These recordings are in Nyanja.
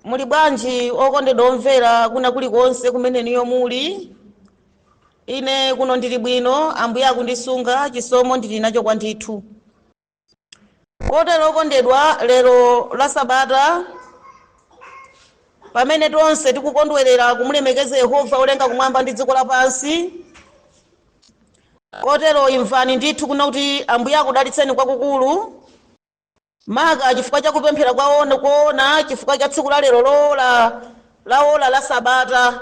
Muli bwanji okondedwa omvera kuna kulikonse kumene niyo muli? Ine kuno ndili bwino, Ambuye akundisunga, chisomo ndili nacho kwandithu. Kotero okondedwa, lero la Sabata, pamene tonse tikukondwerera kumulemekeza Yehova olenga kumwamba ndi dziko lapansi. Kotero imvani ndithu kuna kuti Ambuye akudalitseni kwakukulu, maka chifukwa cha kupemphera kwaona kuona chifukwa cha tsiku la lero lola la ola la Sabata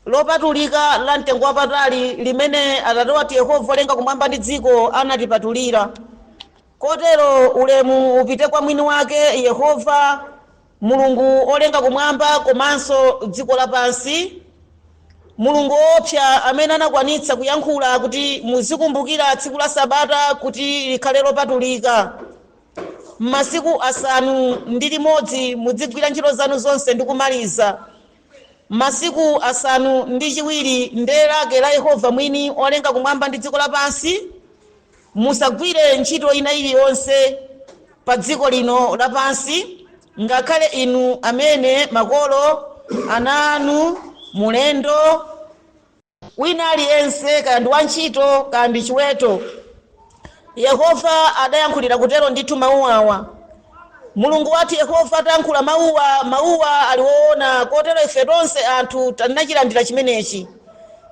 lopatulika la mtengo wapatali limene Atate wathu Yehova olenga kumwamba ndi dziko anatipatulira. Kotero ulemu upite kwa mwini wake Yehova Mulungu olenga kumwamba komanso dziko lapansi, Mulungu woopsa amene anakwanitsa kuyankhula kuti muzikumbukira tsiku la Sabata kuti likhale lopatulika. M'masiku 6 muzigwira ntchito zanu zonse ndi kumaliza. Masiku 7 nde lake la Yehova mwini olenga kumwamba ndi dziko lapansi. Musagwire ntchito ina iliyonse pa dziko lino lapansi, ngakhale inu amene makolo, ana anu, mulendo, wina aliyense, kaya ndi wantchito kaya ndi chiweto. Yehova adayankhulira kutero ndithu mawu awa. Mulungu wathu Yehova atayankhula mawuwa, mawuwa ali woona. Kotero ife tonse anthu tinachilandira chimenechi,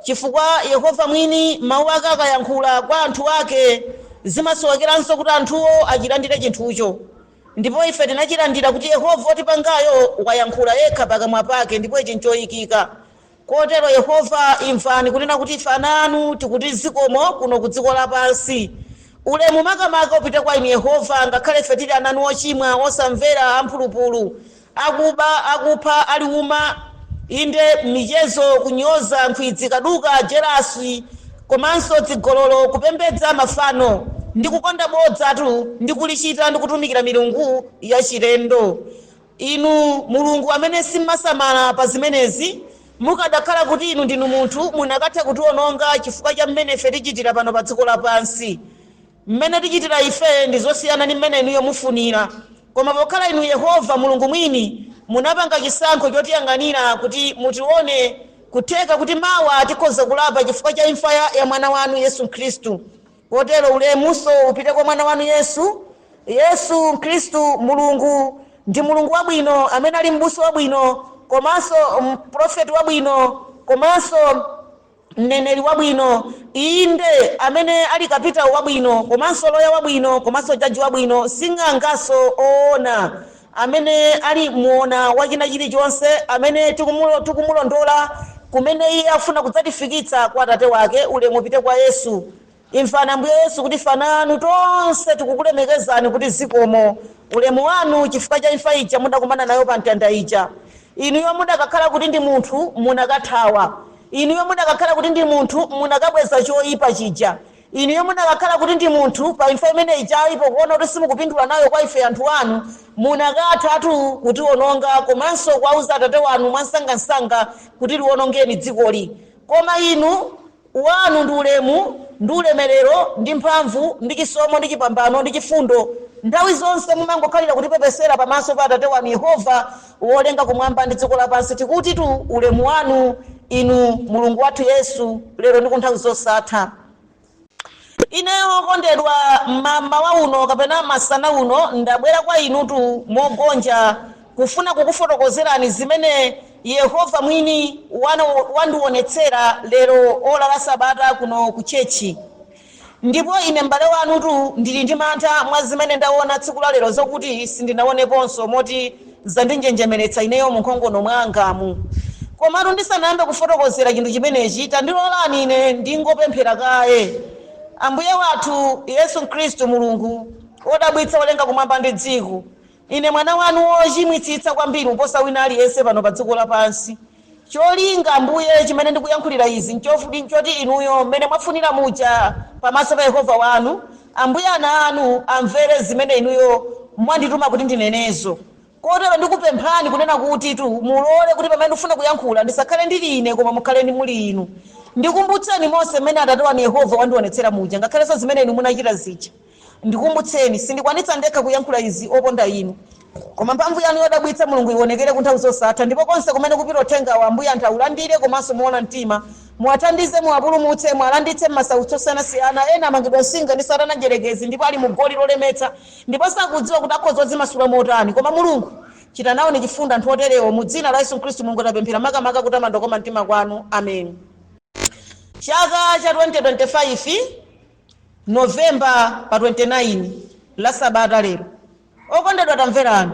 chifukwa Yehova mwini mawu ake akayankhula kwa anthu ake zimasowekeranso kuti anthuwo achilandire chinthucho. Ndipo ife tinachilandira kuti Yehova otipangayo wayankhula yekha pakamwa pake, ndipo ichi nchoyikika. Kotero Yehova, imvani kunena kuti ife ana anu tikuti zikomo kuno ku dziko lapansi. Ulemu makamaka upite kwa inu Yehova, ngakhale ife tili ana anu ochimwa, osamvera, amphulupulu, akuba, akupha, aliuma, inde michezo, kunyoza, nkhwidzi, kaduka, jealousy, komanso dzigololo, kupembedza mafano ndi kukonda bodzatu ndi kulichita ndi kutumikira milungu yachilendo. Inu Mulungu amene simmasamala pa zimenezi, mukadakhala kuti inu ndinu munthu munakatha kutiwononga chifukwa cha mmene ife tichitira pano pa dziko lapansi. Mmene tichitira ife ndi zosiyana ndi mmene inuyo mufunira, koma pokhala inu Yehova Mulungu mwini munapanga chisankho chotiyang'anira kuti mutione kutheka kuti mawa tikhoza kulapa chifukwa cha imfa ya mwana wanu Yesu Khristu. Kotero ulemunso upite kwa mwana wanu Yesu. Yesu Khristu Mulungu ndi Mulungu wabwino amene ali m'busa wabwino, komanso mprofeti wabwino, komanso mneneri wabwino, inde amene ali kapitawo wabwino, komanso loya wabwino, komanso jaji wabwino, sing'anganso oona, amene ali muona wachina chilichonse, amene tikumulondola kumene iye afuna kudzatifikitsa kwa Atate wake. Ulemu upite kwa Yesu. Imvani Ambuye Yesu kuti ife ana anu tonse tikukulemekezani kuti zikomo, ulemu wanu chifukwa cha imfa ija mudakumana nayo pa mtanda ija. Inuyo mudakakhala kuti ndi munthu munakathawa. Inuyo mudakakhala kuti ndi munthu munakabweza choyipa chija. Inuyo munakakhala kuti ndi munthu pa imfa imene ijayi, pokuona kuti simukupindula nayo kwa ife anthu anu, munakathatu kutiwononga komanso kuwauza Atate wanu mwansangansanga kuti liwonongeni dzikoli. Koma inu wanu ndi ulemu ndi ulemerero ndi mphamvu ndi chisomo ndi chipambano ndi chifundo. Nthawi zonse mumangokhalira kutipepesera pamaso pa Atate wanu Yehova wolenga kumwamba ndi dziko lapansi. Tikuti tu ulemu wanu inu Mulungu wathu Yesu, lero ndi ku nthawi zosatha. Ineyo okondedwa, mmawa uno kapena masana uno ndabwera kwa inutu mogonja kufuna kukufotokozerani zimene Yehova mwini wandionetsera lero ola la Sabata kuno ku church. Ndipo ine m'bale wanutu ndili ndi mantha mwa zimene ndaona tsiku la lero, zokuti sindinaoneponso, moti zandinjenjemeretsa ineyo mu nkhongono mwangamu. Komatu ndisanayambe kufotokozera chinthu chimenechi, tandilolani ine ndingopemphera kaye. Ambuye wathu Yesu Khristu, Mulungu wodabwitsa olenga kumwamba ndi dziko, ine mwana wanu wochimwitsitsa kwambiri kuposa wina aliyense pano pa dziko lapansi, cholinga Ambuye chimene ndikuyankhulira izi nchoti inuyo mmene mwafunira muja pamaso pa Yehova wanu, Ambuye, ana anu amvere zimene inuyo mwandituma kuti ndinenezo. Kotero ndikupemphani kunena kuti tu mulole kuti pamene ndikufuna kuyankhula ndisakhale ndili ine, koma mukhale ndi muli inu. Ndikumbutseni monse mmene Atate wanu Yehova wandionetsera muja, ngakhalenso zimene inu munachita zija. Ndikumbutseni, sindikwanitsa ndekha kuyankhula izi oponda inu. Koma mphamvu yanu yodabwitsa, Mulungu, ionekere ku nthawi zosatha. Ndipo konse kumene kupita uthengawo, Ambuye, anthu aulandire komanso muona mtima, muwathandize, muwapulumutse, muwalanditse m'masautso osiyanasiyana. Ena amangidwa msinga ndi Satana njerekezi, ndipo ali mu goli lolemetsa, ndipo sakudziwa kuti akhoza kudzimasula motani. Koma Mulungu, chita nawo ni chifundo anthu oterewo. Mu dzina la Yesu Khristu, Mulungu, tapemphera, makamaka kutamanda koma mtima kwanu. Amen. Chaka cha 2025, Novemba pa 29, la Sabata lero. Okondedwa, tamverani.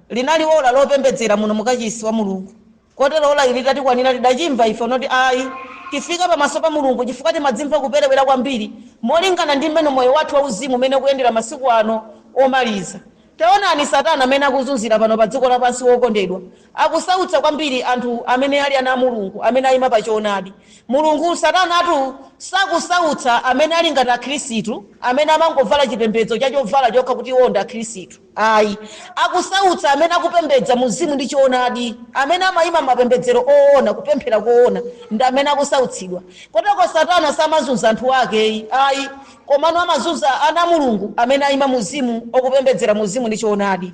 Linali ola lopembedzera muno mukachisi wa Mulungu. Kotero ola ili tatikwanira, tidachimva ife noti ayi, tifika pamaso pa Mulungu, chifukwa timadzimva kuperewera kwambiri molingana ndi mmene moyo wathu wauzimu umene kuyendera masiku ano omaliza. Taonani Satana amene akuzunzira pano pa dziko lapansi. Wokondedwa, akusautsa kwambiri anthu amene ali ana a Mulungu, amene ayima pa choonadi. Mulungu, Satana atu sakusautsa amene ali ngati Akhristu, amene amangovala chipembedzo cha chovala chokha kuti iwo ndi Akhristu, ayi. Akusautsa amene akupembedza muzimu ndi choonadi, amene amayima mapembedzero oona, kupemphera koona, ndi amene akusautsidwa. Kotero Satana samazunza anthu ake, ayi, komano amazunza ana a Mulungu amene ayima muzimu okupembedzera muzimu ndi choonadi.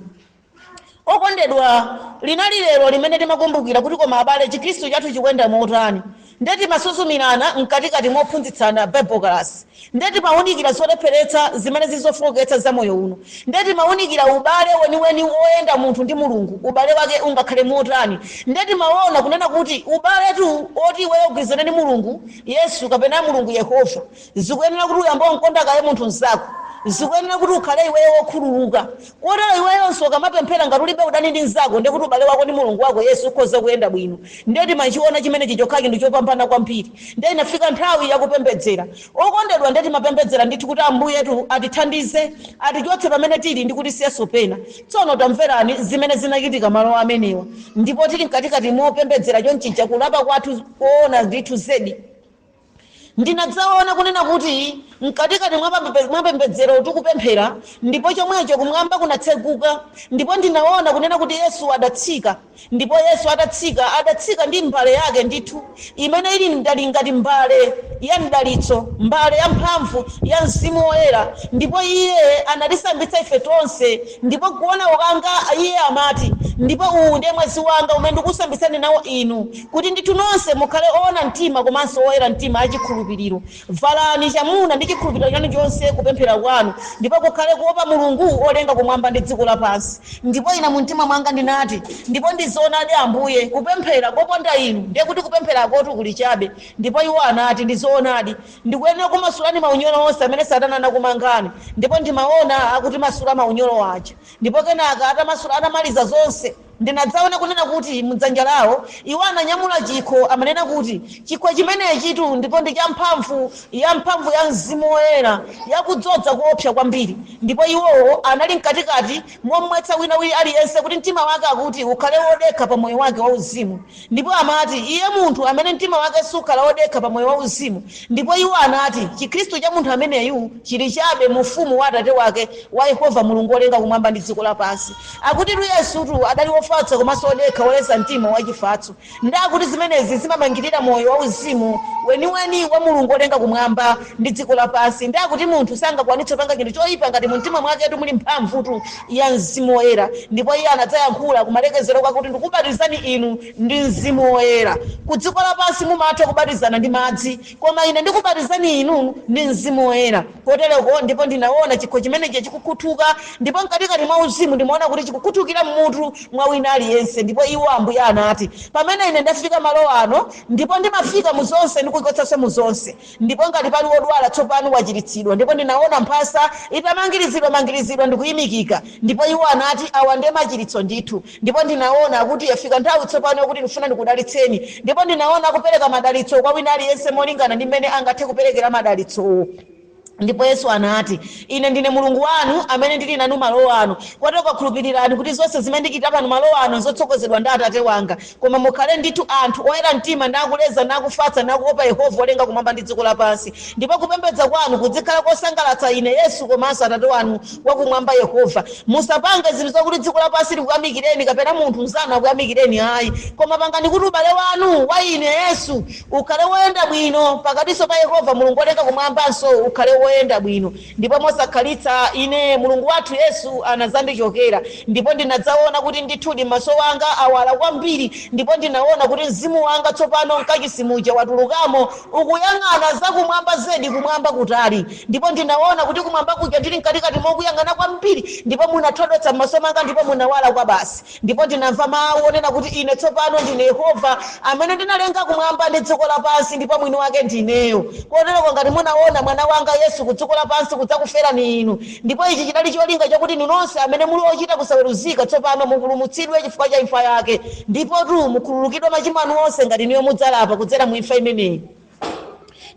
Okondedwa, linali lero limene timakumbukira kuti koma abale, Chikhristu chathu chikuyenda motani? Nde timasuzumirana mkatikati mophunzitsana Bible class. Nde timawunikira zolepheretsa zimene zizofowoketsa za moyo uno. Nde timawunikira ubale weniweni woyenda munthu ndi Mulungu, ubale wake ungakhale motani. Nde timaona kunena kuti ubaletu oti iweyo ugwirizane ndi Mulungu Yesu kapena Mulungu Yehova, zikuyenera kuti uyambe wamkonda kaye munthu mnzako. Zikuyenera kuti ukhale iweyo wokhululuka. Kotero iweyonso ukamapemphera, ngati ulibe udani ndi mnzako, ndiye kuti ubale wako ndi Mulungu wako Yesu ukhoza kuyenda bwino. Ndiye timachiona chimenechi chokhachi ndi chopambana kwambiri. Ndiye inafika nthawi yakupembedzera, okondedwa. Ndiye timapembedzera ndithu kuti Ambuyetu atithandize, atichotse pamene tili ndi kutisiyanso pena. Tsono tamverani zimene zinachitika malo amenewa. Ndipo tili mkatikati mopembedzera chonchija, kulapa kwathu koona ndithu zedi, ndinadzaona kunena kuti mkatikati mwa pembedzero tikupemphera, ndipo chomwecho kumwamba kunatseguka, ndipo ndinaona kunena kuti Yesu adatsika. Ndipo Yesu atatsika, adatsika ndi mbale yake ndithu imene ili ndali ngati mbale ya mdalitso, mbale ya mphamvu ya Mzimu Woyera. Ndipo iye anatisambitsa ife tonse. Ndipo kuona kwanga, iye amati, "Ndipo uwu ndiye mwazi wanga umene ndikusambitsani nawo inu, kuti ndithu nonse mukhale oona mtima komanso oyera mtima achikhulupiriro. Valani chamuna ndi chikhulupiriro chanu chonse kupemphera kwanu, ndipo kukhale kuopa Mulungu olenga kumwamba ndi dziko lapansi." Ndipo ine mu mtima mwanga ndinati, "Ndipo ndizoonadi, Ambuye, kupemphera koponda inu ndiye kuti kupemphera kotu kuli chabe." Ndipo iwo anati, "Ndizoonadi, ndikuyenera kumasulani maunyolo onse amene Satana anakumangani." Ndipo ndimaona akuti masula maunyolo aja. Ndipo kenaka atamasula, atamaliza zonse, ndinadzaona kunena kuti mdzanja lawo iwo ananyamula chikho. Amanena kuti chikho chimenechitu ndipo ndi cha mphamvu ya mphamvu ya Mzimu Woyera, yakudzodza kuopsa kwambiri. Ndipo iwowo anali mkatikati momwetsa wina wili aliyense kuti mtima wake akuti ukhale wodekha pa moyo wake wauzimu. Ndipo amati iye munthu amene mtima wake sukhala wodekha pa moyo wauzimu, ndipo iwo anati Chikhristu cha munthu ameneyu chili chabe mu ufumu wa Atate wake wa Yehova Mulungu wolenga kumwamba ndi dziko lapansi. Akutitu Yesutu adali wofatsa komanso wodekha, woleza mtima, wachifatso. Ndi akuti zimenezi zimamangirira moyo wauzimu weniweni wa Mulungu wolenga kumwamba ndi dziko lapansi. Ndi akuti munthu sangakwanitse kupanga chinthu choyipa ngati mu mtima mwaketu muli mphamvutu ya Mzimu Woyera. Ndipo iye anadzayankhula kumalekezero kwakuti, "Ndikubatizani inu ndi Mzimu Woyera. Ku dziko lapansi mumatha kubatizana ndi madzi, koma ine ndikubatizani inu ndi Mzimu Woyera." Kotereko ndipo ndinaona chikho chimenechi chikukhuthuka, ndipo mkatikati mwa uzimu ndimaona kuti chikukhuthukira mmutu mwa wina aliyense. Ndipo iwo Ambuye anati, "Pamene ine ndafika malo ano, ndipo ndimafika mu zonse ndi kuchotsanso mu zonse. Ndipo ngati pali wodwala tsopano, wachiritsidwa." Ndipo ndinaona mphasa itamangirizidwa mangirizidwa ndikuyimikika. Ndipo iwo anati, "Awa ndiye machiritso ndithu." Ndipo ndinaona kuti yafika nthawi tsopano yokuti ndifuna ndikudalitseni. Ndipo ndinaona akupereka madalitso kwa wina aliyense molingana ndi mmene angathe kuperekera madalitsowo. Ndipo Yesu anati, "Ine ndine Mulungu wanu amene ndili nanu malo ano. Kotero khulupirirani kuti zonse zimene ndichita pano malo ano nzotsogozedwa ndi Atate wanga. Koma mukhale ndithu anthu oyera mtima ndi akuleza ndi akufatsa ndi akuopa Yehova olenga kumwamba ndi dziko lapansi. Ndipo kupembedza kwanu kuzikhala kosangalatsa ine Yesu komanso Atate wanu wakumwamba Yehova. Musapange zinthu zakuti dziko lapansi likuyamikireni kapena munthu mnzanu akuyamikireni, ayi. Koma pangani kuti ubale wanu wa ine Yesu ukhale woyenda bwino pakatinso pa Yehova Mulungu olenga kumwambanso ukhale woyenda." koyenda bwino. Ndipo mosakhalitsa ine Mulungu wathu Yesu anadzandichokera, ndipo ndinadzaona kuti ndithudi maso wanga awala kwambiri, ndipo ndinaona kuti mzimu wanga tsopano mkachisi muja watulukamo ukuyang'ana zakumwamba zedi, kumwamba kutali. Ndipo ndinaona kuti kumwamba kuja ndili mkatikati mokuyang'ana kwambiri, ndipo munathodotsa m'maso mwanga ndipo munawala kwa basi. Ndipo ndinamva mawu onena kuti ine tsopano ndine Yehova amene ndinalenga kumwamba ndi dziko lapansi, ndipo mwini wake ndineyo. Kotereko ngati munaona mwana wanga Yesu ku dziko lapansi kudzakuferani inu, ndipo ichi chinali cholinga chakuti inu nonse amene muli ochita kusaweruzika tsopano mupulumutsidwe chifukwa cha imfa yake, ndipotu mukhululukidwe machimo anu onse ngati inuyo mudzalapa kudzera mu imfa imeneyi.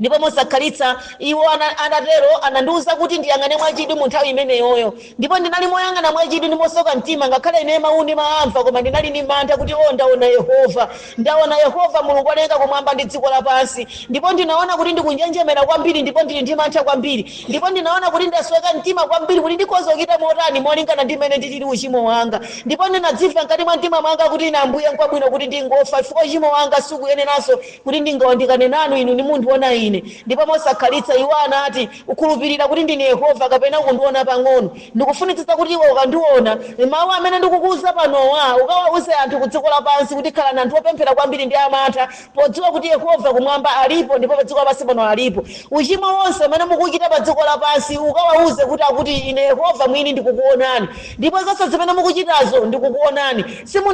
Ndipo mosakhalitsa iwo anatero, anandiwuza kuti ndiyang'ane mwachidwi mu nthawi imeneyoyo. Ndipo ndinali moyang'ana mwachidwi ndi mosoka mtima, ngakhale ine mawu ndimamva, koma ndinali ndi mantha kuti o, ndaona Yehova, ndaona Yehova Mulungu walenga kumwamba ndi dziko lapansi. Ndipo ndinaona kuti ndikunjenjemera kwambiri, ndipo ndili ndi mantha kwambiri, ndipo ndinaona kuti ndasweka mtima kwambiri kuti ndikhoza kuchita motani molingana ndi mmene ndilili uchimo wanga. Ndipo ndinadzimva mkati mwa mtima mwanga kuti ine Ambuye nkwabwino kuti ndingofa, chifukwa uchimo wanga sikuyeneranso kuti ndingawandikane nanu inu ndi mundiona ine. Ndipo mosakhalitsa iwo anati, ukhulupirira kuti ndine Yehova kapena ukundiona pang'ono? Ndikufunitsitsa kuti iwe ukandiona, mawu amene ndikukuuza panowa ukawauze anthu ku dziko lapansi, kuti khalani anthu opemphera kwambiri ndi amantha, podziwa kuti Yehova kumwamba alipo ndipo pa dziko lapansi pano alipo. Uchimo wonse umene mukuchita pa dziko lapansi ukawauze kuti akuti ine Yehova mwini ndikukuonani, ndipo zonse zimene mukuchitazo ndikukuonani.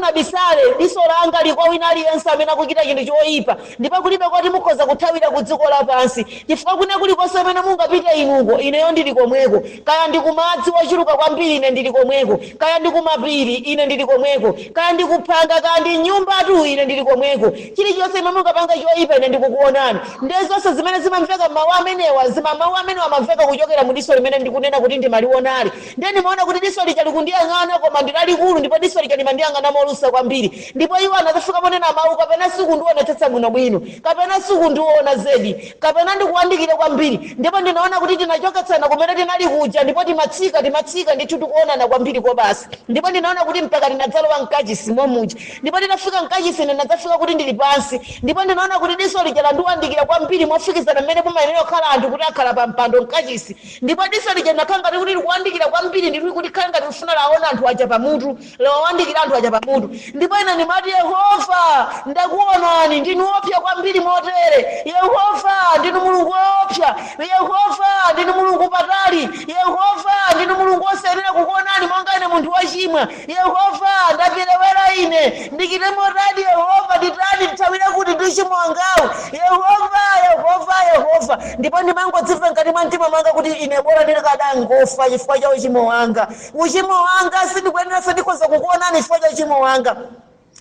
Simunabisale, diso langa li kwa wina aliyense amene akuchita chinthu choyipa, ndipo kulibe koti mukhoza kuthawira ku dziko lapansi, chifukwa kwina kulikonse kumene mungapite inuko, ineyo ndili komweko. Kaya ndi kumadzi ochuluka kwambiri, ine ndili komweko. Kaya ndi kumapiri, ine ndili komweko. Kaya ndi kuphanga, kaya ndi nyumbatu, ine ndili komweko. Chilichonse chimene mungapanga choyipa, ine ndikukuonani. Ndiye zonse zimene zimamveka m'mawu amenewa, mawu amenewa amamveka kuchokera mu diso limene ndikunena kuti ndimalionali. Ndiye ndimaona kuti diso lija likundiyang'ana, koma ndi lalikulu, ndipo diso lija limandiyang'ana molusa kwambiri. Ndipo iwo anadzafika ponena mawu, kapena sukundionetsetsa bwinobwino, kapena sukundiona zedi, kapena ndikuwandikire kwambiri. Ndipo ndinaona kuti tinachoketsana kumene tinali kuja, ndipo timatsika, timatsika ndithu tikuonana kwambiri kobasi. Ndipo ndinaona kuti mpaka tinadzalowa mkachisi momuja. Ndipo nditafika mkachisi, ine ndinadzafika kuti ndili pansi, ndipo ndinaona kuti diso lija landiwandikira kwambiri mofikizana mmene mumayenera kukhala anthu kuti akhala pa mpando mkachisi. Ndipo diso lija linakhala ngati kuti likuwandikira kwambiri ndithu, kuti likhale ngati lifuna laona anthu aja pamutu, lawawandikira anthu aja pamutu. Ndipo ine ndimati, Yehova, ndakuonani, ndinu woopsa kwambiri motere. Yehova, ndinu Mulungu woopsa. Yehova, ndinu Mulungu patali. Yehova, ndinu Mulungu wosayenera kukuonani monga ine munthu wochimwa. Yehova, ndaperewera ine. Ndichite motani, Yehova? Nditani? Ndithawire kuti ndi uchimo wangawu? Yehova, Yehova, Yehova! Ndipo ndimangodzimva mkati mwa mtima mwanga kuti ine bola ndikadangofa chifukwa cha uchimo wanga. Uchimo wanga, sindikuyeneranso ndikhoza kukuonani chifukwa cha uchimo wanga.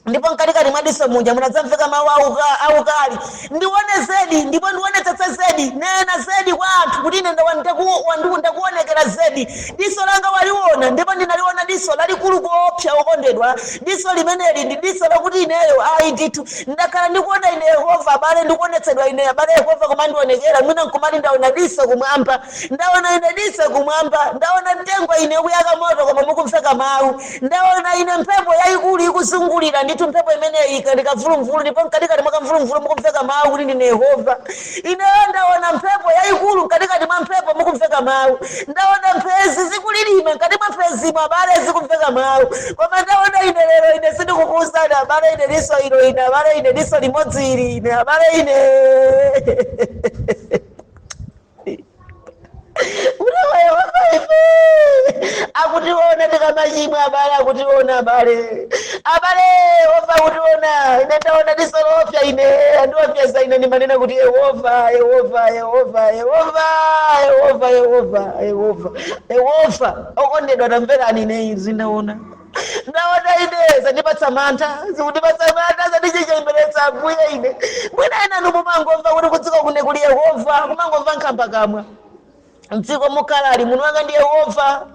Ndipo mkatikati mwa diso muja munadzamveka mawu aukali, Ndione zedi, ndipo ndionetsetse zedi, nena zedi kwa anthu kuti ine ndakuonekera zedi. Diso langa waliona, ndipo ndinaliona diso lalikulu koopsa, okondedwa. Diso limeneli ndi diso lakuti ineyo ayi ndithu ndakhala ndikuona ine Yehova, abale, ndikuonetsedwa ine, abale, Yehova kumandionekera. Mwina nkumati ndaona diso kumwamba, ndaona ine diso kumwamba, ndaona mtengo ine ukuyaka moto koma mukumveka mawu, ndaona ine mphepo yayikulu ikuzungulira ndithu, mphepo imeneyi ndi kamvulumvulu, ndipo mkatikati mwa kamvulumvulu mukumveka mawu kuti ndine Yehova. Ineyo ndaona mphepo yayikulu, mkatikati mwa mphepo mukumveka mawu. Ndaona mphezi zikulilima, mkati mwa mphezimo, abale, zikumveka mawu. Koma ndaona ine lero, ine sindikukuwuzani, abale, ine diso ilo, ine, abale, ine diso limodzi ili, ine, abale, ine kuti Yehova ife akutiona tikamachimwa, abale, akutiona, abale, abale, Yehova akutiona. Ine ndaona diso loopsa, ine andiopseza ine. Ndimanena kuti Yehova, Yehova, Yehova, Yehova, Yehova, Yehova, Yehova, Yehova. Okondedwa, tamverani, ine izi ndaona, ndaona ine zandipatsa mantha, zikundipatsa mantha, zandichechemberetsa Ambuye ine. Mwina ena mumangomva kuti kudziko kune kuli Yehova, kumangomva nkhamba kamwa mdziko mukhalali, mwini wake ndi Yehova.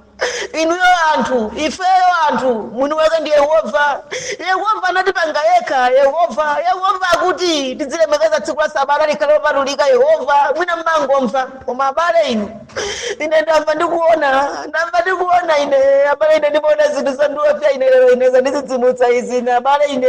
Inuyo anthu, ifeyo anthu, mwini wake ndi Yehova. Yehova anatipanga yekha. Yehova, Yehova akuti tizilemekeza tsiku la sabata likhale lopatulika. Yehova, mwina mmangomva, koma abale inu, ine ndamva ndikuona, ndamva ndikuona ine, abale, ine ndimaona zinthu zandiopsa ine lero, ine zandidzidzimutsa izi ine, abale, ine.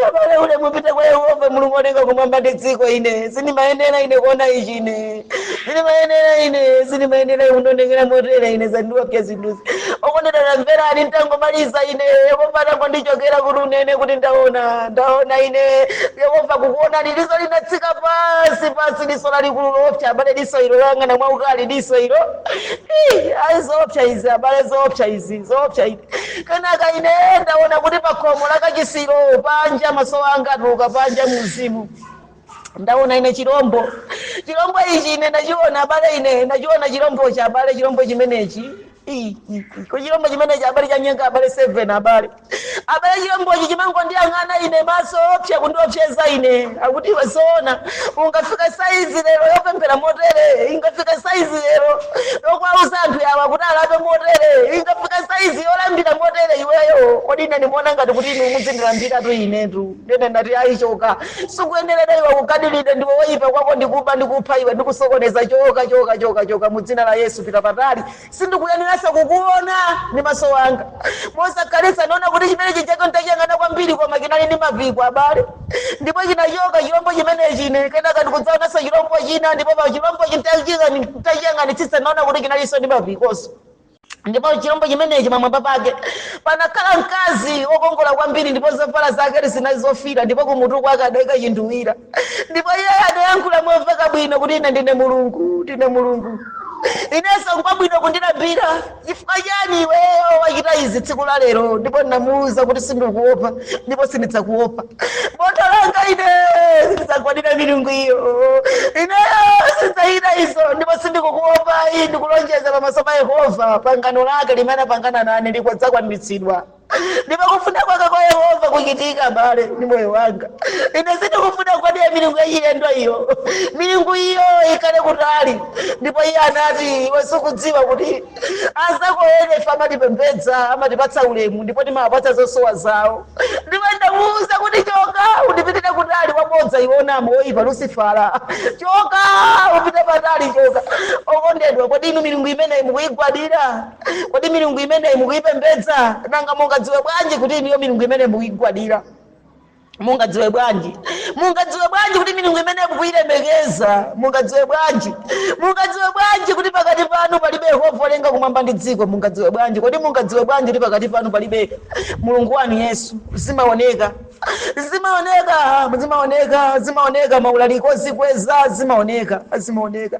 Abale, ulemu upite kwa Yehova Mulungu olenga kumwamba ndi dziko. Ine sindimayenera ine kuona ichi, ine sindimayenera, ine sindimayenera kundionekera motere. Ine zandiwapya zinthuzi. Okondedwa, tamverani, ntangomaliza ine, Yehova atangondichokera kuti unene kuti ndaona, ndaona ine Yehova kukuonani. Diso linatsika pansi pansi, diso lalikulu loopsa, abale, diso ilo loyang'ana mwaukali, diso ilo. Ih, ayi, zoopsa izi, abale, zoopsa izi, zoopsa izi. Kenaka ine ndaona kuti pakhomo la kachisiro panja, maso anga atuluka panja muuzimu, ndaona ine chirombo. Chirombo ichi ine ndachiona, abale, ine ndachiona chirombochi, abale, chirombo chimenechi. Ii, ii, ii. Ko chirombo chimenechi, abale, chanyenga, abale, 7, abale, abale. Chirombochi chimangondiyang'ana ine maso opsa, kundiopseza ine, akuti, "Iwe, zoona ungafika saizi lero yopemphera motere? Ingafika saizi lero yokwauza anthu yawa kuti alape motere? Ingafika saizi yolambira motere iweyo? Kodi ine ndimaona ngati kuti inu muzindilambiratu inetu." Ndene ndati, "Ayichoka, sikuyenerera iwe kukadilidwe, ndiwe woyipa, kwako ndikuba, ndikupha iwe, ndikusokoneza. Choka, choka, choka, choka, mu dzina la Yesu, pita patali, sindikuyeneranso kukuona ndi maso anga." Mosakhalitsa ndaona kuti chimene chichako ntachiyang'ana kwambiri, koma chinali ndi mapiko, abale, ndipo chinachoka chirombo chimenechi. Ine kenaka ndikudzaonanso chirombo china, ndipo pa chirombo ntachiyang'anitsitsa, ndaona kuti chinalinso ndi mapikonso, ndipo chirombo chimenechi pamwamba pake panakhala mkazi wokongola kwambiri, ndipo zovala zake zinali zofira, ndipo kumutu kwake adayika chinduwira, ndipo iye adayankhula momveka bwino kuti, "Ine ndine Mulungu, ndine Mulungu, inenso nkwabwino kundilambira. Chifukwa chani iweyo wachita izi tsiku la lero?" Ndipo ndinamuwuza kuti, "Sindikuopa ndipo sindidzakuopa. Bota langa ine sindidzagwadira milungu iyo, ineyo sindidzachita izo, ndipo sindikukuopa. Iyi ndikulonjeza pamaso pa Yehova, pangano lake limene apangana nane likadzakwaniritsidwa, ndipo kufuna kwake kwa Yehova kuchitika, abale, ndi moyo wanga. Ine sindikufuna kugwadira milungu yachilendo iyo, milungu iyo ikhale kutali." Ndipo iye anati, "Iwe sukudziwa kuti anzako ene ife amatipembedza, amatipatsa ulemu, ndipo timawapatsa zosowa zawo?" Ndipo ndamuwuza kuti, "Choka, undipitire kutali, wabodza iwe, onama, woyipa, Lusifala, choka, upite patali, choka." Okondedwa, kodi inu milungu imeneyi mukuyigwadira? Kodi milungu imeneyi mukuyipembedza? Nanga mungadziwe bwanji kuti inuyo milungu imeneyi mukuyigwadira? Mungadziwe bwanji? Mungadziwe bwanji kuti milungu imeneyi mukuyilemekeza? Mungadziwe bwanji? Mungadziwe bwanji kuti pakati panu palibe Yehova olenga kumwamba ndi dziko? Mungadziwe bwanji? Kodi mungadziwe bwanji kuti pakati panu palibe Mulungu wanu Yesu? Zimaoneka, zimaoneka, zimaoneka, zimaoneka. Maulaliko ozikweza zimaoneka, zimaoneka,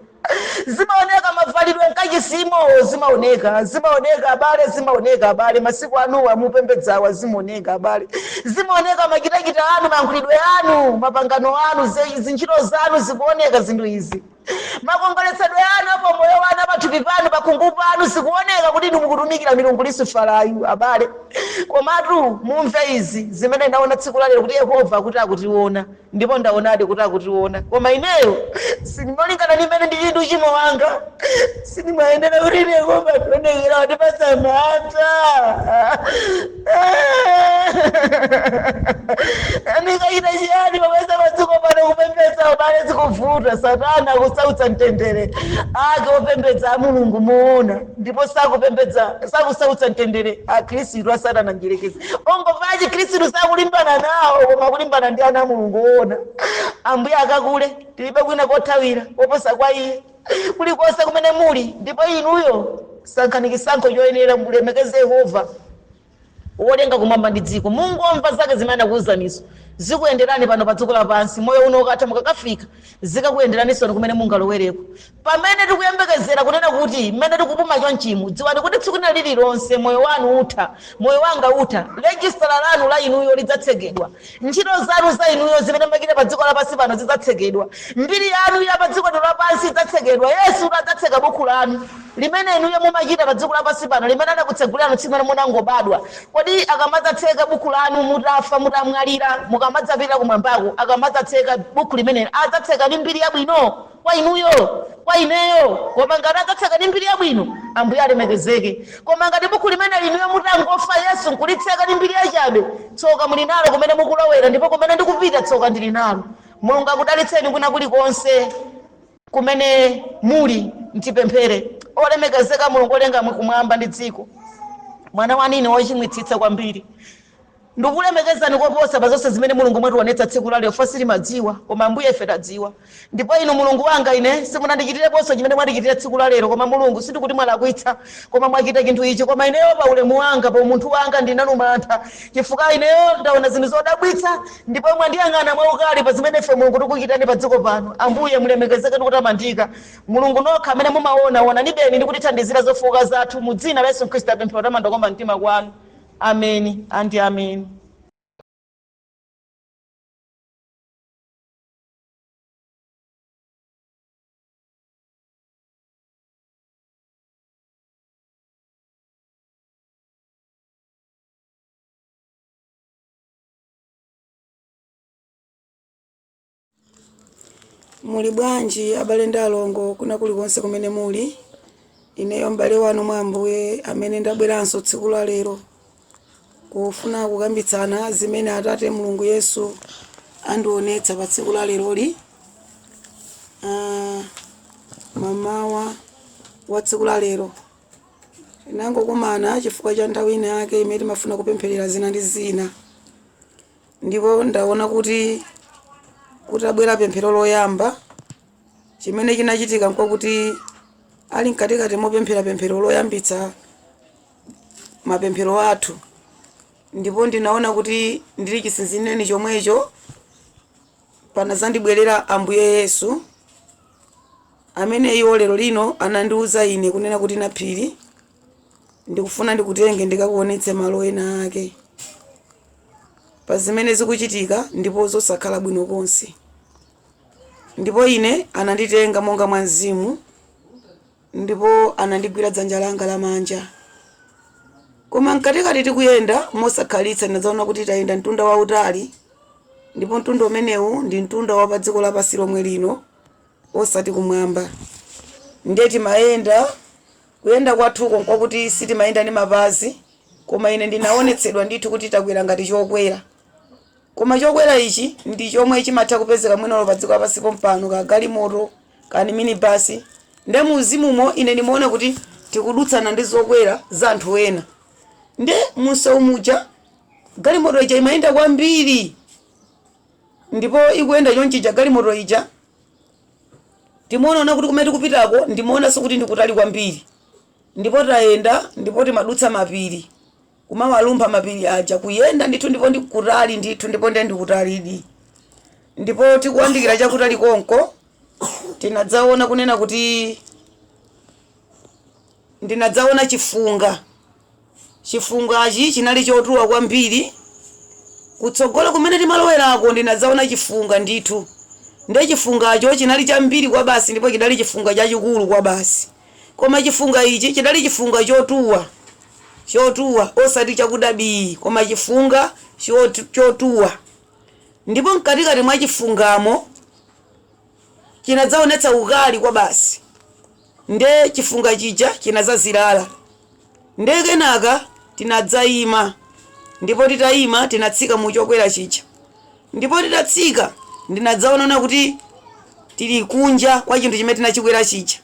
zimaoneka. Mavalidwe mkachisimo zimaoneka, zimaoneka, abale, zimaoneka, abale. Masiku anuwa mupembedzawa zimaoneka, abale, zimaoneka. Machitachita anu, mayankhulidwe anu, mapangano anu, zintchito zanu, zikuoneka zinthu izi. Makongoletsedwe anu apo moyo wanu, apathupi panu, pakhungu panu, zikuoneka kuti inu mukutumikira milungu Lusifalayu, abale. Komatu mumve izi zimene ndaona tsiku lalero, kuti Yehova kuti akutiona, ndipo ndaonadi kuti akutiona. Koma ineyo sindimolingana ndi mmene ndili ndi uchimo wanga, sindimayenera kuti ine Yehova tionekera wandipatsa mantha. Ndikachita chiyani popeza padziko pano kupembedza, abale, zikuvuta? Satana akusautsa mtendere ake opembedza a Mulungu moona, ndipo sakupembedza, sakusautsa mtendere akhristu a Satana mdierekezi ongofuna chikhristu, sakulimbana nawo, koma akulimbana ndi ana a Mulungu woona. Ambuye akakule, tilibe kwina kothawira koposa kwa iye. Kulikonse kumene muli, ndipo inuyo sankhani chisankho choyenera, mulemekeze Yehova wolenga kumwamba ndi dziko. Mungomva zake zimene anakuwuzanizo, zikuyenderani pano pa dziko lapansi. Moyo uno ukatha, mukakafika, zikakuyenderaniso kumene mungalowereko. Pamene tikuyembekezera kunena kuti mmene tikupuma chonchimu, dziwani kuti tsiku lina lililonse moyo wanu utha, moyo wanga utha, rejistala lanu la inuyo lidzatsekedwa, ntchito zanu za inuyo zimene mumachita pa dziko lapansi pano zidzatsekedwa, mbiri yanu ya pa dziko lapansi idzatsekedwa. Yesu adzatseka buku lanu limene inuyo mumachita pa dziko lapansi pano, limene anakutsegulirani tsiku limene munangobadwa. Kodi akamadzatseka buku lanu mutafa, mutamwalira, mukamadzapita kumwambako, akamadzatseka buku limeneli, adzatseka ndi mbiri yabwino kwa inuyo, kwa ineyo? Koma ngati adzatseka ndi mbiri yabwino, Ambuye alemekezeke. Koma ngati buku limene inuyo mutangofa, Yesu nkulitseka ndi mbiri yachabe, tsoka muli nalo kumene mukulowera, ndipo kumene ndikupita tsoka ndili nalo. Mulungu akudalitseni kwina kulikonse kumene muli. Mtipemphere. Olemekezeka Mulungu olenga kumwamba ndi dziko, mwana wanine wochimwitsitsa kwambiri. Ndikulemekezani koposa pa zonse zimene Mulungu mwationetsa tsiku la lero. Fa sitimadziwa, koma Ambuye ife tadziwa. Ndipo inu Mulungu wanga, ine simunandichitireponso chimene mwandichitira tsiku la lero. Koma Mulungu, sindikuti mwalakwitsa, koma mwachita chinthu ichi. Koma ineyo pa ulemu wanga, pa umunthu wanga, ndinanu mantha, chifukwa ineyo ndaona zinthu zodabwitsa, ndipo mwandiyang'ana mwaukali pa zimene ife Mulungu tikuchitani pa dziko pano. Ambuye, mulemekezeke ndi kutamandika. Mulungu nokha amene mumaona, onanibeni ndi kutithandizira zofowoka zathu. Mu dzina la Yesu Khristu apemphero tamanda koma mtima kwanu. Ameni andi ameni. Muli bwanji abale ndi alongo kuna kulikonse kumene muli? Ineyo m'bale wanu mwa Ambuye amene ndabweranso tsiku la lero kufuna kukambitsana zimene Atate Mulungu Yesu andionetsa pa tsiku la leroli. Mamawa wa tsiku la lero tinangokumana chifukwa cha nthawi ina yake imene timafuna kupempherera zina ndi zina, ndipo ndaona kuti kutabwera pemphero loyamba, chimene chinachitika nkwakuti ali mkatikati mopemphera pemphero loyambitsa mapemphero athu, ndipo ndinaona kuti ndili chisinzineni chomwecho panazandibwerera Ambuye Yesu, amene iwo lero lino anandiwuza ine kunena kuti, "Naphiri, ndikufuna ndikutenge ndikakuonetse malo ena ake pa zimene zikuchitika ndipo zosakhala bwino konse." Ndipo ine ananditenga monga mwa mzimu, ndipo anandigwira dzanja langa lamanja. Koma mkatikati tikuyenda, mosakhalitsa ndinadzaona kuti tayenda mtunda wautali, ndipo mtunda umenewu ndi mtunda wa pa dziko lapansi lomwe lino, osati kumwamba. Ndiye timayenda, kuyenda kwathuko nkwakuti sitimayenda ndi mapazi, koma ine ndinaonetsedwa ndithu kuti takwera ngati chokwera. Koma chokwera ichi ndi chomwe chimatha kupezeka mwinalo pa dziko lapansi pompano, ka galimoto kani minibasi. Nde muzimumo ine ndimaona kuti tikudutsana ndi zokwera za anthu ena. Nde munsewu muja galimoto ija imayenda kwambiri, ndipo ikuyenda chonchija galimoto ija, timaonaona kuti kumene tikupitako, ndimaonanso kuti ndikutali kwambiri. Ndipo tayenda, ndipo timadutsa mapiri, kumawalumpha mapiri aja, kuyenda ndithu, ndipo ndikutali ndithu, ndipo ndiye ndikutalidi. Ndipo tikuyandikira chakutali konko, tinadzaona kunena kuti ndinadzaona chifunga. Chifungachi chinali chotuwa kwambiri. Kutsogolo kumene timalowerako ndinadzaona chifunga ndithu. Ndiye chifungacho chinali chambiri kwa basi, ndipo chidali chifunga chachikulu kwa basi. Koma chifunga ichi chidali chifunga chotuwa, chotuwa, osati chakuda bii, koma chifunga chotuwa. Ndipo mkatikati mwa chifungamo chinadzaonetsa ukali kwa basi. Nde chifunga chija chinadzazilala. Nde kenaka tinadzayima, ndipo titayima tinatsika mu chokwera chija. Ndipo titatsika ndinadzaonana kuti tili kunja kwa chinthu chimene tinachikwera chija.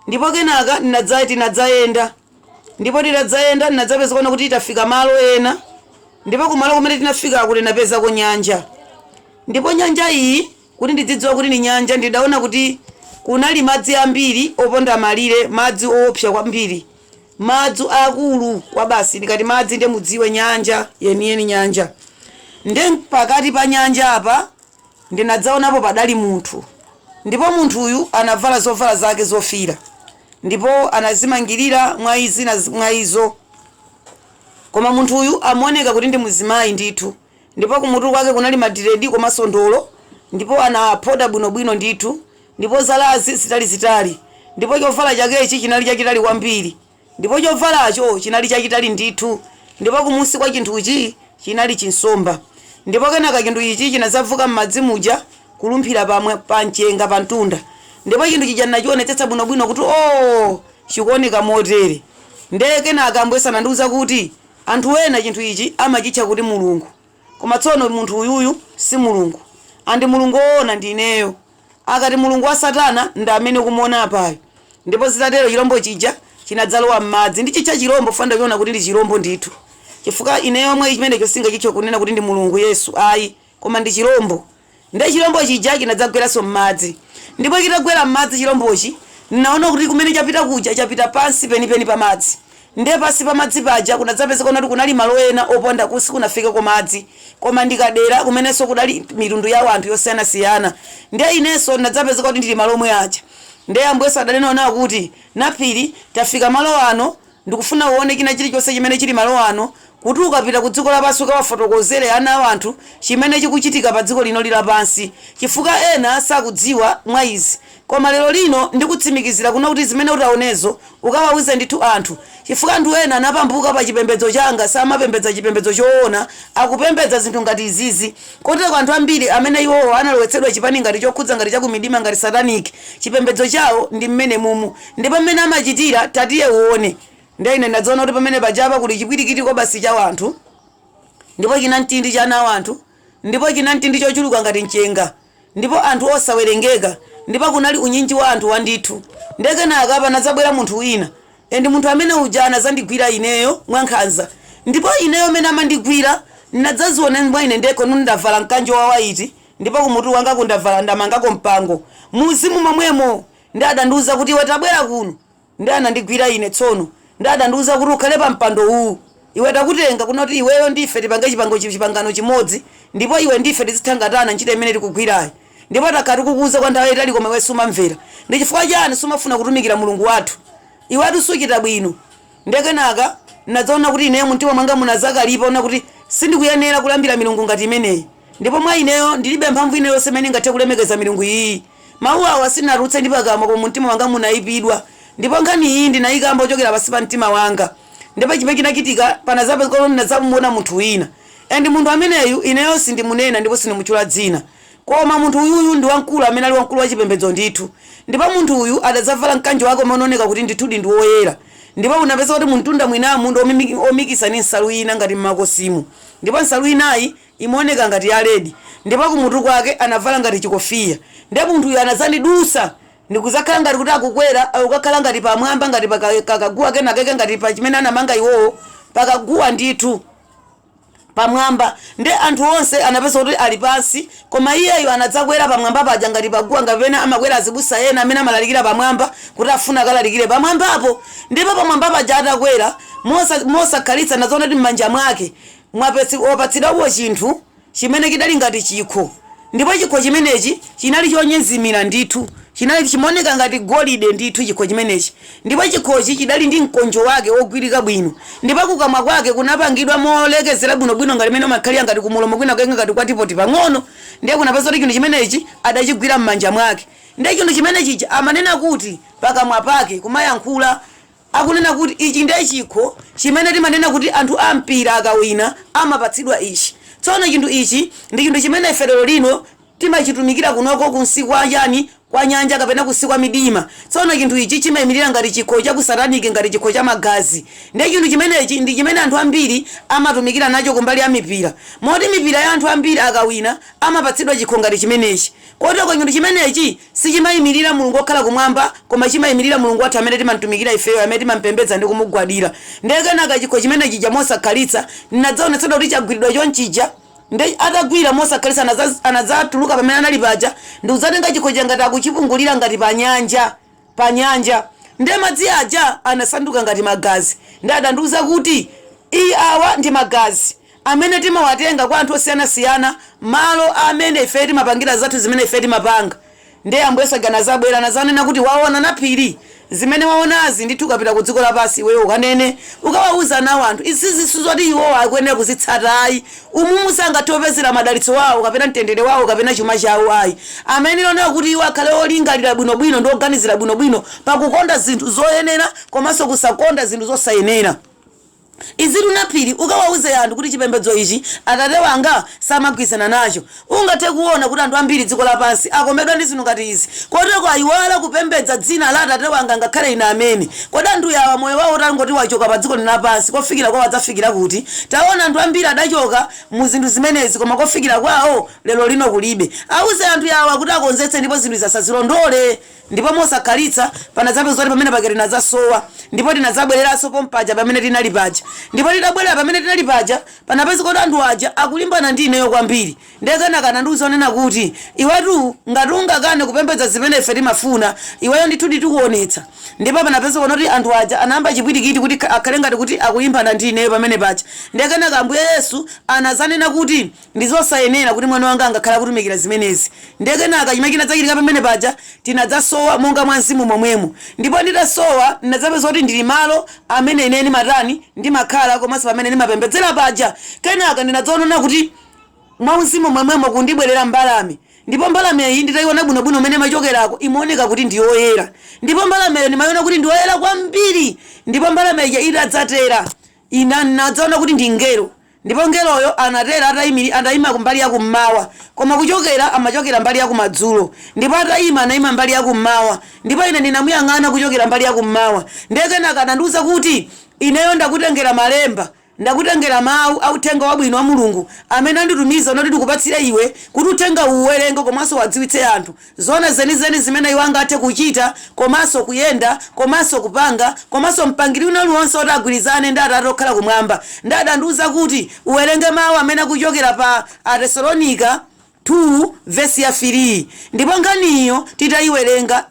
Ndipo kenaka tinadzayenda, ndipo titadzayenda ndinadzapeza kuti tafika malo ena. Ndipo kumalo kumene tinafikako tinapezako nyanja. Ndipo nyanja iyi, kuti ndidzidziwa kuti ni nyanja, ndidaona kuti kunali madzi ambiri oponda malire, madzi owopsa kwambiri, madzi akulu kwa basi. Ndikati madzi, ndiye mudziwe nyanja yeniyeni, nyanja. Nde pakati pa nyanja apa ndinadzaonapo padali munthu, ndipo munthuyu anavala zovala zake zofira, ndipo anazimangirira mwa izi na mwa izo. Koma munthuyu amaoneka kuti ndi muzimayi ndithu, ndipo kumutu kwake kunali madiredi komanso ndolo, ndipo anaphoda bwinobwino ndithu, ndipo zalazi zitalizitali, ndipo chovala chakechi chinali chachitali kwambiri, ndipo chovalacho chinali chachitali ndithu, ndipo kumusi kwa chinthuchi chinali chinsomba. Ndipo kenaka chinthu ichi chinadzavuka m'madzi muja kulumphira pamwe pa mchenga pa mtunda. Ndipo chinthu chija ndinachionetsetsa bwinobwino kuti oo, chikuoneka motere. Ndiye kenaka Ambuye anandiwuza kuti anthu ena chinthu ichi amachitcha kuti mulungu, koma tsono munthu uyuyu si mulungu, andi Mulungu woona ndi ineyo. Akati mulungu wa satana ndi amene ukumuona apayo. Ndipo zitatero chilombo chija chinadzalowa m'madzi. Ndi chitcha chilombo, fanda kuona kuti ndi chilombo ndithu. Chifukwa ine yomwe chimenecho singachicho kunena kuti ndi Mulungu Yesu ayi, koma ndi chirombo. Ndiye chirombo chija chinadzagweranso m'madzi. Ndipo chitagwera m'madzi chirombochi, naona kuti kumene chapita kuja chapita pansi penipeni pa madzi. Ndiye pansi pa madzi paja kunadzapezeka kuti kunali malo ena oponda kusi kunafikeko madzi, koma ndikadera kumenenso kudali mitundu ya anthu yosiyanasiyana. Ndiye inenso ndinadzapezeka kuti ndili malo omwe aja. Ndiye Ambuye Yesu adanena kuti, "Naphiri, tafika malo ano, ndikufuna uone china chilichonse chimene chili malo ano, kuti ukapita ku dziko lapansi ukawafotokozere ana a anthu chimene chikuchitika pa dziko lino lapansi, chifukwa ena sakudziwa mwa izi. Koma lero lino ndikutsimikizira kuno kuti zimene utaonezo ukawawuze ndithu anthu, chifukwa anthu ena anapambuka pa chipembedzo changa, samapembedza chipembedzo choona, akupembedza zinthu ngati izizi. Kotero anthu ambiri amene iwowo analowetsedwa chipani ngati chokhudza ngati chakumidima ngati satanic, chipembedzo chawo ndi mmene mumu, ndipo mmene amachitira tatiye uone." Ndiye ine ndadziona kuti pamene pajapa kuli chipwirikiti basi cha anthu, ndipo china mtindi cha ana anthu, ndipo china mtindi chochuluka ngati mchenga, ndipo anthu osawerengeka, ndipo kunali unyinji wa anthu wandithu. Ndiye kenaka panadzabwera munthu wina, endi munthu amene uja anadzandigwira ineyo mwankhanza. Ndipo ineyo mmene amandigwira ndinadzaziona mwa ine ndekho ndavala mkanjo wa waiti, ndipo kumutu wanga kundavala ndamangako mpango muzimu momwemo. Ndi adandiwuza kuti, "Iwe tabwera kuno." Ndi anandigwira ine tsono, ndi adandiwuza kuti, "Ukhale pa mpando uwu. Iwe takutenga kunoti iweyo ndife tipange chipango chipangano chimodzi, ndipo iwe ndife tizithangatana ntchito imene tikugwirayi. Ndipo takhala tikukuwuza kwa nthawi yayitali, koma iwe sumamvera. Ndi chifukwa chani sumafuna kutumikira Mulungu wathu? Iwetu suchita bwino." Ndiye kenaka ndinadzaona kuti ineyo mumtima mwanga munadzakalipa ona kuti sindikuyenera kulambira milungu ngati imeneyi, ndipo mwa ineyo ndilibe mphamvu ine yonse imene ingathe kulemekeza milungu iyi. Mawu awa sindinatulutse ndi pakamwa, koma mumtima mwanga munayipidwa, ndipo nkhani iyi ndinayikamba kuchokera pansi pa mtima wanga. Ndipo chimene chinachitika, panadzapezeka ndinadzamuona munthu wina, and munthu ameneyu ineyo sindimunena ndipo sindimutchula dzina, koma munthu uyuyu ndi wamkulu amene ali wamkulu wa chipembedzo ndithu. Ndipo munthu uyu adadzavala mkanjo wake umene unaoneka kuti ndithudi ndi woyera, ndipo unapeza kuti mumtunda mwinamu ndi omikisa ndi nsalu ina ngati mmakosimu, ndipo nsalu inayi imaoneka ngati ya red, ndipo kumutu kwake anavala ngati chikofiya. Ndiye munthu uyu anadzandidusa ndikuzakhala ngati kuti akukwera, akukakhala ngati pamwamba ngati pakaguwa kenakeke, ngati pa chimene anamanga iwowo pakaguwa ndithu pamwamba. Ndi anthu onse anapeza kuti ali pansi, koma iyeyo anadzakwera pamwamba paja ngati paguwa, ngapena amakwera azibusa ena amene amalalikira pamwamba kuti afuna akalalikire pamwambapo. Ndipo pamwamba paja atakwera, mosakhalitsa nadzaona kuti m'manja mwake wapatsidwapo chinthu chimene chidali ngati chikho, ndipo chikho chimenechi chinali chonyezimira ndithu, chinali chimaoneka ngati golide ndithu chikho chimenechi. Ndipo chikhochi chidali ndi mkonjo wake wogwirika bwino, ndipo kukamwa kwake kunapangidwa molekezera bwinobwino ngati mene umakhalira ngati kumulomo kwina kwake ngati kwatipoti pang'ono. Ndiye kunapeza kuti chinthu chimenechi adachigwira m'manja mwake. Ndiye chinthu chimenechichi amanena kuti pakamwa pake kumayankhula akunena kuti, "Ichi ndiye chikho chimene timanena kuti anthu ampira akawina amapatsidwa ichi. Tsono chinthu ichi ndi chinthu chimene ife lero lino timachitumikira kunoko kunsi kwa chani, kwa nyanja kapena kunsi kwa midima. Tsono chinthu ichi chimayimirira ngati chikho cha kusataniki, ngati chikho cha magazi. Ndiye chinthu chimenechi ndi chimene anthu ambiri amatumikira nacho kumbali ya mipira, moti mipira ya anthu ambiri akawina amapatsidwa chikho ngati chimenechi. Kotero chinthu chimenechi sichimayimirira Mulungu okhala kumwamba, koma chimayimirira Mulungu wathu amene timamtumikira ifeyo, amene timampembedza ndi kumugwadira." Ndiye kenaka chikho chimenechi cha mosakhalitsa ndinadzaonetsedwa kuti chagwiridwa chonchija. Ndi atagwira, mosakhalitsa anadzatuluka pamene anali paja ndikudzatenga chikho cha ngati akuchipungulira ngati pa nyanja, pa nyanja. Ndiye madzi aja anasanduka ngati magazi. Ndi adandiwuza kuti, "Iyi awa ndi magazi amene timawatenga kwa anthu osiyanasiyana, malo amene ife timapangira zathu zimene ife timapanga." Ndiye Ambuye Yesu anadzabwera anadzanena kuti, "Waona Naphiri, zimene waonazi ndithu ukapita ku dziko lapansi iweyo ukanene, ukawawuza nawo anthu izizi sizoti iwowo akuyenera kuzitsata ayi. Umumu sangathe kupezera madalitso wawo kapena mtendere wawo kapena chuma chawo ayi. Amene onera kuti iwo akhale olingalira bwinobwino ndi oganizira bwinobwino pakukonda zinthu zoyenera komanso kusakonda zinthu zosayenera. Izitu Naphiri ukawawuze anthu kuti chipembedzo ichi atate wanga samagwirizana nacho. Ungathe kuona kuti anthu ambiri dziko lapansi akomedwa ndi zinthu ngati izi, kotero ayiwala kupembedza dzina la atate wanga ngakhale ine amene. Kodi anthu awa moyo wawo utangoti wachoka pa dziko lino lapansi, kofikira kwawo adzafikira kuti? Taona anthu ambiri adachoka mu zinthu zimenezi, koma kofikira kwawo lero lino kulibe. Awuze anthu awa kuti akonzetse ndipo zinthu izi asazilondole." Ndipo mosakhalitsa panadzapeza kuti pamene pake tinadzasowa, ndipo tinadzabwereranso pompaja pamene tinali paja. Ndipo titabwerera pamene tinali paja, panapezeka kuti anthu aja akulimbana ndi ineyo kwambiri. Ndiye kenaka anandiwuza onena kuti, iwetu ngati ungakane kupembedza zimene ife timafuna, iweyo ndithu tikuonetsa. Ndipo panapezeka kuti anthu aja anayamba chipwirikiti kuti akhale ngati kuti akulimbana ndi ineyo pamene paja. Ndiye kenaka Ambuye Yesu anazanena kuti ndizosayenera kuti mwana wanga angakhale akutumikira zimenezi. Ndiye kenaka chimene chinadzachitika pamene paja, tinadzasowa monga mwa mzimu momwemo. Ndipo nditasowa ndinadzapeza kuti ndili malo amene ine ndimatani, ndimakhala, komanso pamene ndimapembedzera paja. Kenaka ndinadzaonana kuti mwa mzimu momwemo kundibwerera mbalame. Ndipo mbalame iyi nditayiona bwinobwino mmene imachokerako, imaoneka kuti ndi yoyera. Ndipo mbalameyo ndimayiona kuti ndi yoyera kwambiri. Ndipo mbalame ija itadzatera, ina ndinadzaona kuti ndi ngelo. Ndipo ngeloyo anatera atayima kumbali ya kummawa, koma kuchokera amachokera mbali ya kumadzulo. Ndipo atayima anayima mbali ya kummawa, ndipo ine ndinamuyang'ana kuchokera mbali ya kummawa. Ndiye kenaka anandiwuza kuti, ineyo ndakutengera malemba, ndakutengera mawu a uthenga wabwino wa Mulungu amene anditumiza unoti ndikupatsire iwe kuti uthenga uwerenge komanso wadziwitse anthu zona zenizeni zimene iwo angathe kuchita komanso kuyenda komanso kupanga komanso mpangiri wina uliwonse oti agwirizane ndi Atate okhala kumwamba. Ndi adandiwuza kuti uwerenge mawu amene akuchokera pa Atesalonika 2 vesi ya 3. Ndipo nkhaniyo titayiwerenga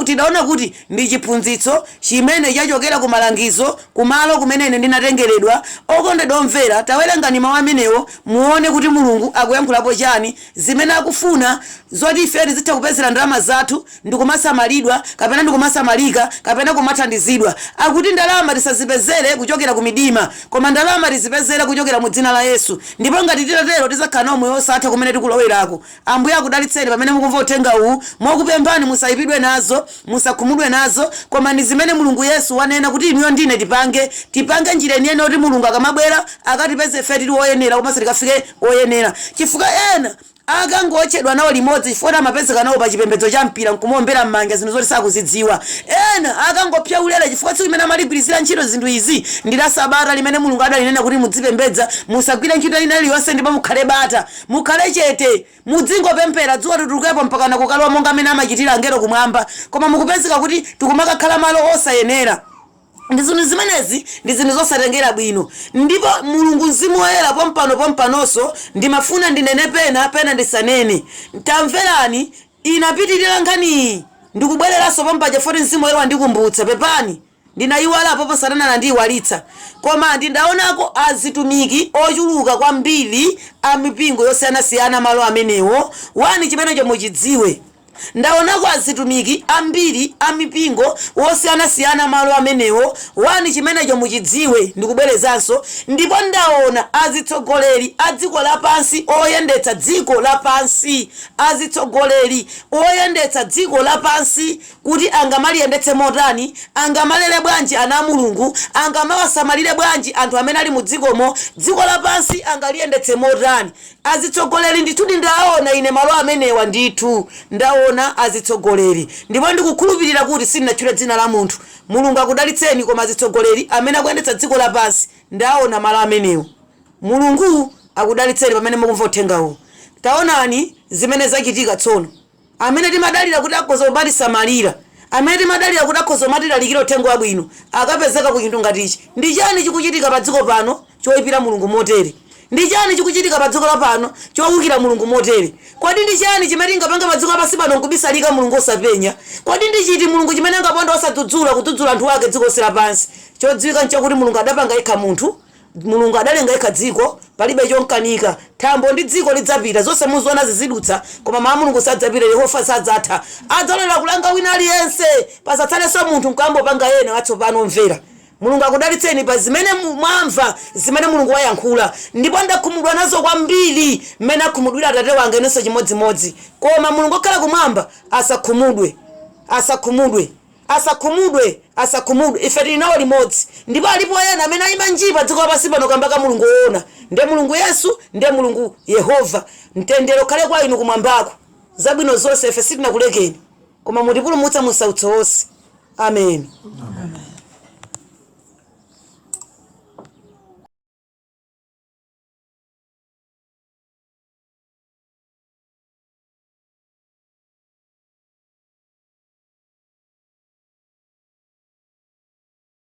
tidaona kuti ndi chiphunzitso chimene chachokera ku malangizo kumalo kumene ine ndinatengeredwa. Okondedwa omvera, tawerengani mawu amenewo muone kuti Mulungu akuyankhulapo chani, zimene akufuna zoti ife tizitha kupezera ndalama zathu ndikumasamalidwa kapena ndikumasamalika kapena kumathandizidwa. Akuti ndalama tisazipezere kuchokera ku midima, koma ndalama tizipezere kuchokera mu dzina la Yesu. Ndipo ngati titatero tidzakhala nawo moyo osatha kumene tikulowerako. Ambuye akudalitseni pamene mukumva uthenga uwu. Mokupemphani musayipidwe nazo, musakhumudwe nazo, koma ndi zimene Mulungu Yesu wanena kuti inuyo ndine tipange. Tipange njira yeniyeni yoti Mulungu akamabwera akatipeze ife tili oyenera komanso tikafike oyenera. Chifukwa ena akangotchedwa nawo limodzi chifukwa amapezeka nawo pa chipembedzo cha mpira nkumaombera m'manja zinthu zoti sakuzidziwa. Ena akangopsa ulere chifukwa tsiku limene amaligwirizira ntchito zinthu izi ndi la Sabata limene Mulungu adalinena kuti mudzipembedza, musagwire ntchito ina iliyonse ndipo mukhale bata, mukhale chete, mudzingopemphera dzuwa litulukepo mpakana kukalowa monga amene amachitira angelo kumwamba. Koma mukupezeka kuti tikumakakhala malo osayenera. Ndi zinthu zimenezi ndi zinthu zosatengera bwino. Ndipo Mulungu Mzimu Woyera pompano pompanonso ndimafuna ndinene pena pena ndisanene. Tamverani, inapitirira nkhaniyi ndikubwereranso pompaja foti Mzimu Woyera wandikumbutsa. Pepani, ndinayiwalapo po Satana anandiyiwalitsa. Koma ndindaonako azitumiki ochuluka kwambiri a mipingo yosiyanasiyana malo amenewo. Wani chimenecho muchidziwe. Ndaonako azitumiki ambiri a mipingo wosiyanasiyana malo amenewo. Wani chimenecho muchidziwe, ndikubwerezanso. Ndipo ndaona azitsogoleri a dziko lapansi oyendetsa dziko lapansi, azitsogoleri oyendetsa dziko lapansi kuti angamaliyendetse motani, angamalere bwanji ana a Mulungu, angamawasamalire bwanji anthu amene ali mu dzikomo, dziko lapansi angaliyendetse motani. Azitsogoleri ndithu ndaona ine malo amenewa ndithu ndaona azitsogoleri. Ndipo ndikukhulupirira kuti sindinatchule dzina la munthu. Mulungu akudalitseni, koma azitsogoleri amene akuyendetsa dziko lapansi ndaona malo amenewo. Mulungu akudalitseni pamene mukumva uthenga uwu. Taonani zimene zachitika tsono. Amene timadalira kuti akhoza kumatisamalira, amene timadalira kuti akhoza kumatilalikira uthenga wabwino, akapezeka ku chinthu ngati ichi. Ndi chani chikuchitika pa dziko pano choyipira Mulungu motere? Ndi chani chikuchitika pa dziko lapano chowukira Mulungu motere? Kodi ndi chani chimene tingapange pa dziko lapansi pano nkubisalika Mulungu osapenya? Kodi ndi chiti Mulungu chimene angaponde osadzudzula kudzudzula anthu ake dziko lonse lapansi? Chodziwika nchakuti Mulungu adapanga yekha munthu, Mulungu adalenga yekha dziko, palibe chonkanika. Thambo ndi dziko lidzapita, zonse muziona zizidutsa, koma mawu a Mulungu sadzapita, Yehova sadzatha. Adzalolera kulanga wina aliyense, pasatsalenso munthu nkuyambopanga ena watsopano omvera. Mulungu akudalitseni pa zimene mwamva, zimene Mulungu wayankhula. Ndipo ndakhumudwa nazo kwambiri mmene akhumudwira Atate wanga inenso chimodzimodzi. Koma Mulungu okhala kumwamba asakhumudwe, asakhumudwe, asakhumudwe, asakhumudwe. Ife tili nawo limodzi. Ndipo alipo ena amene ayima njii pa dziko lapansi pano kamba ka Mulungu woona. Ndiye Mulungu Yesu, ndiye Mulungu Yehova. Mtendere ukhale kwa inu kumwambako. Zabwino zonse ife sitinakulekeni, koma mutipulumutsa mu msautso wonse. Amen.